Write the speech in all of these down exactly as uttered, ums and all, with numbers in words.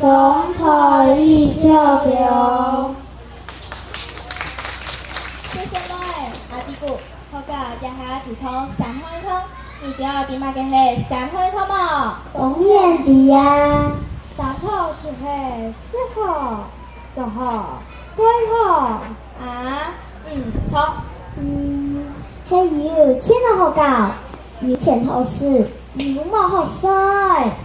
上台一鞠躬。謝謝妹，阿弟牯，學校這下就通三項運動，你知麼个係三項運動無？當然知啊。三項就係食好、 著好、睡好。啊，毋著。嗯，係有電腦好搞，有錢好使，有貓好睡。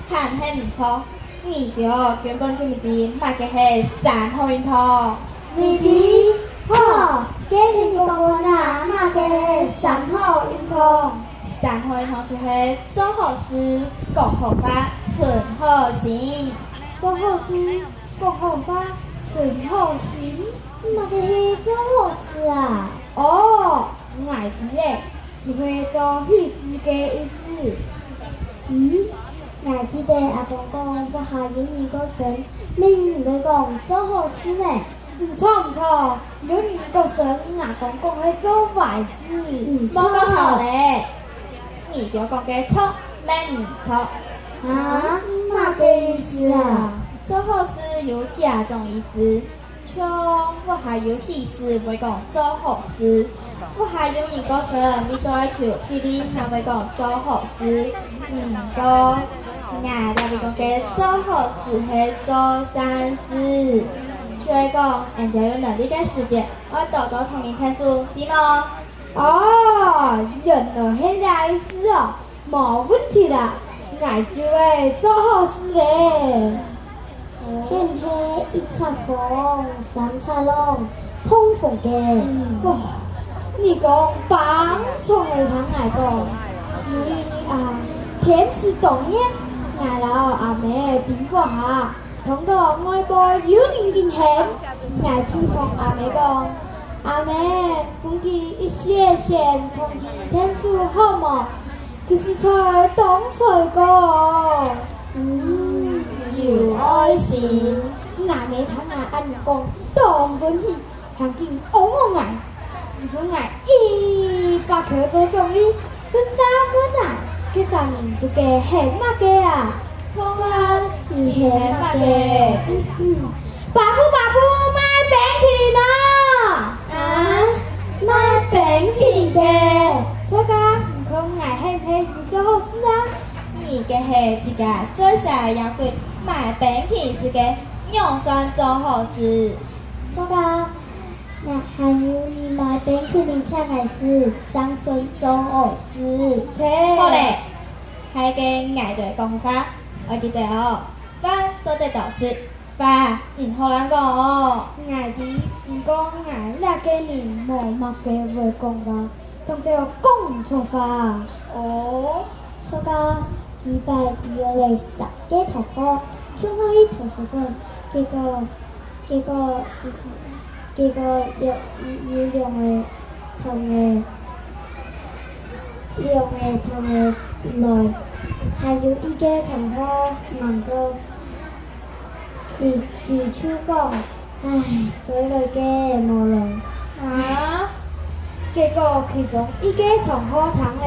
還係毋著，你兜根本就毋知麼个係三項運動。你知？好，該你講講啊，麼个係三項運動？三項運動就係做好事、講好話、存好心。做好事、講好話、存好心。 麼个係做好事啊？哦，𠊎知咧，就係做喜事个意思。咦，𠊎記得阿公講，屋下有人過身，乜毋會講做好事呢。毋著毋著，有人過身，阿公講係做壞事。毋著。莫講錯咧，你兜講个著，乜毋著。啊，麼个意思啊？做好事有幾種意思。 像屋下有喜事會講做好事，屋下有人過身，乜做愛求吉利，還會講做好事。毋過，𠊎這位講个做好事係做善事，就係講，𠊎兜有能力个時節，愛多多同人𢯭手，知無？哦，原來係這意思哦！ 無問題啦，𠊎就會做好事咧。係毋係一尺風，三尺浪，膨風个？嗯。哇，你講，放鬆个聽𠊎講，有一日啊，天時當熱，𠊎摎阿姆在屋下， 聽到外背有人緊喊，𠊎就同阿姆講：「阿姆，分佢一息仔時間同佢𢯭手好無？佢實在當衰過。」嗯，有愛心。阿姆聽𠊎恁講，當歡喜， 還緊擁抱𠊎，又分𠊎一百箍做獎勵，順續問𠊎，該儕人在該喊麼个啊？聰啊，你喊麼个？嗯，嗯，爸母，爸母，賣冰淇淋哦！啊，賣冰淇淋个？著啊，你看𠊎係毋係有做好事啊？你个係自家最細个，賣冰淇淋个，仰算做好事？著啊， 𠊎還有你買冰淇淋請𠊎食，正算做好事。切！好咧，下個𠊎兜講話，愛記得哦，飯做得多食，話毋好亂講哦。𠊎知，毋過𠊎這個人無麼个會講話，常常講錯話。哦，著啊，幾擺佢約了三個同學，共下去圖書館，結果 結果，結果有，有兩個同學，兩個同學來，還有一個同學吂到，佢，佢就講：「唉，該來个無來。」啊？結果其中一個同學聽了，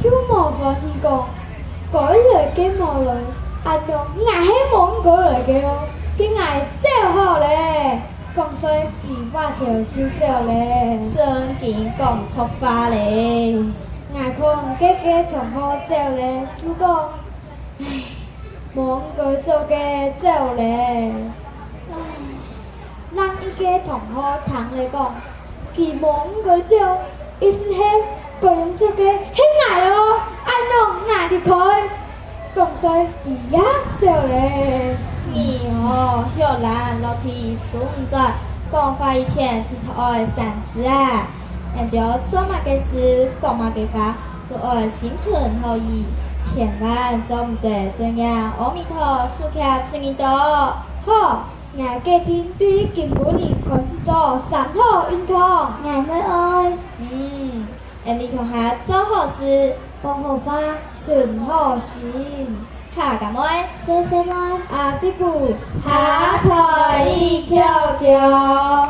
就無歡喜講：「該來个無來，恁樣𠊎係無應該來个哦，該𠊎走好咧。」 講說佢話頭就走咧。正經講錯話咧。𠊎看該個同學走咧，就講：「唉，無應該走个走咧。」唉，另一個同學聽了講：「佢無應該走，意思係該用走个係𠊎哦，恁樣𠊎離開。」 講說佢也走咧。你哦，曉懶落地收毋轉，講話以前就著愛三思啊！𠊎兜做麼个事，講麼个話，都愛心存好意，千萬做毋得嘴硬阿彌陀佛，手擎出耳朵。好，𠊎決定對今晡日開始做三好運動。𠊎乜愛。嗯， 𠊎俚共下做好事，講好話，存好心。客家妹，細細妹，阿弟牯，下台一鞠躬。